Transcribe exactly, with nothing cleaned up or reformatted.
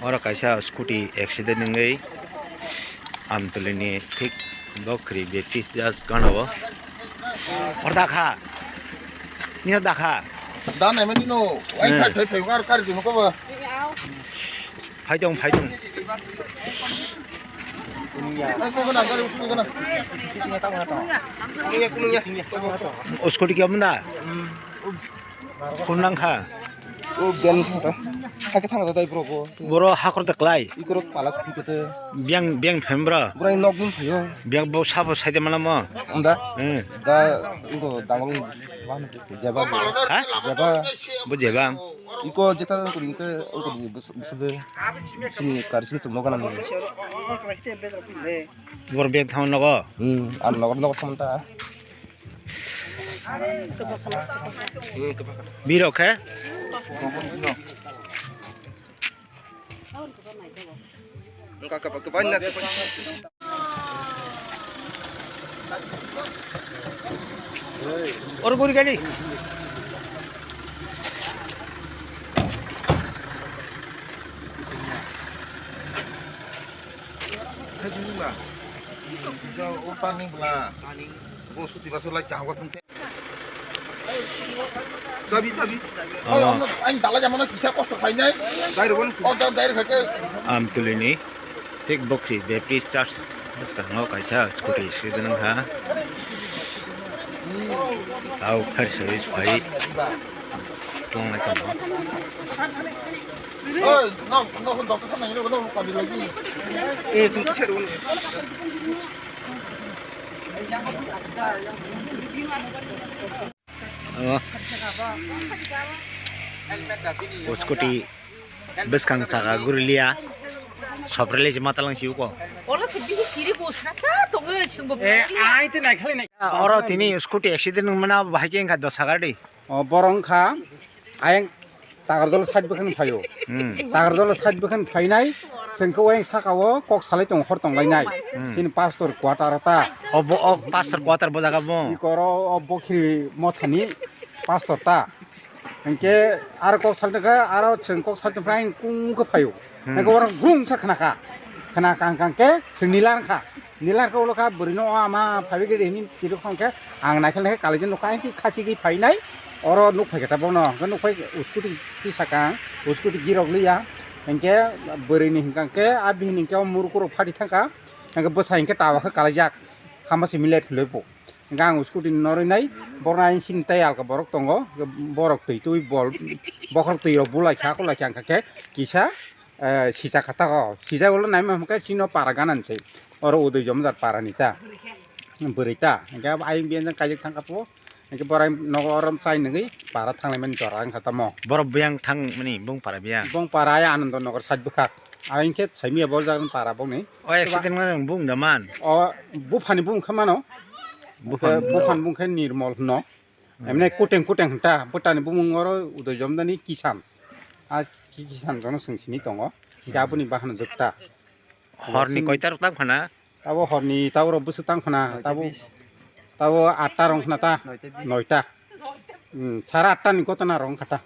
Oro kaisa scooty accident wngwi Amtwlini thik bokhri Baptist church gana o. Oro dakha. Nino dakha. Dan naimani no. Ai Hmm. Phai, phai, phai, kar, kar, jino ko ba. Phaitong, phaitong. Ai, ko na, gari ko na. O scooty khe omo na? Khun nang kha. O ben thang ta. Hakhe thang ta dai bro bo. Boro hakor da klai. Ikoro pala khum kete. Biang, biang phem bro. Bro nok bum phayo. Biang bo sabo saide mana mo. Unda. Hmm. Da iko dangol jaba. Ha? Jaba. Bo jeba. Iko jeta ko ringte o ko bus bus de. Sini kar sini semua kana ni. Bor bag thang nogo. Hmm, an nogo nogo thang ta. Birok khe? Oro guri gari. Chabi, chabi. Oh. Ani dalai jamano kisa kosto khainai. Dai rwbon. Oh, dai, dai rwkha khe. Amtwlini thik bokhri Baptist Church bwskango kaisa scooty accident wngkha. Tao fire service phai tongnai tongo. Oi, no, no, doctor thang nai, no, no, kabi lagi. Eh, sung kisa rwbon. O. O scooty bwskang saka guriliya. Soprele se matalang si uko. Olo se bihi kiri bo sasa tongo sungbo. Eh, ai te nai khali nai. Oro tini scooty accident wngmana bahai khe wngkha dos hagar di. O borok wngkha ayang Tagarjala side bwkhani phaio. Hmm. Tagarjala side bwkhani phainai, chwng khe oyang saka o kok salai tongo, hor tonglainai. Hmm. Chini pastor quarter ta. O bo, o pastor quarter bo jaga bo. Ikoro o bokhri mothani pastor ta. Hinkhe aro kok salai tongkha, aro chwng kok salai tongphai kung khe phaio. Hmm. Hinkhe oro grung sa khnakha. Khna kang kang khe chwng nila wngkha. Nila wngkha ulo kha bwrwino o ama phaiwi gede hini chirwk kha hinkhe ang naikhe naikhe kalaijak nukha, ang khe khachigwi phainai. Oro nuk phaikha tabokno, hwnkhe nuk phai scooty twi sakang, scooty girok liya, hinkhe bwrwini hinkha khe a bihini hinkhe o murukurok phadi thangkha, hinkhe bwsa hinkhe tawa khe kalaijak, hama simi le philwi bo. Hinkhe ang scooty norwi nai, borokno ayang sini tei alka borok tongo, borok twi twi bol, bokhorok twirok bulaikha, kulaikha hinkha khe kisa, eh, sijak kha ta o, sijak ulo naima hwnkhe chini para ganani se, oro Udoi Jomodar parani ta, bwrwi ta, hinkhe ayang biyang kaijak thangkha po. Hingke borai nogo oro chai nungwi para thanglaimani jora wngkha tamo. Borok biyang thangmani bung para biyang. Bung para ai Anando Nagar side bwkhak. Ai hingke saimia bol jagan para bongni. O accident wngmani bung da man. O buphani bung khe mano. Buphani bung khe Nirmol hwno. Hmm. Emne kuteng kuteng hwnta bwtani bumung oro Udoi Jomodani Kisan. A Kisan jono swng sini tongo. Hingke aboni bahano jwkta. Horni koitar tang phana? Tabo horni tabo rok bwswk tang khna, tabo, tabo atta rong khna ta, noita. Hmm, sara atta ni gotona rong kha ta.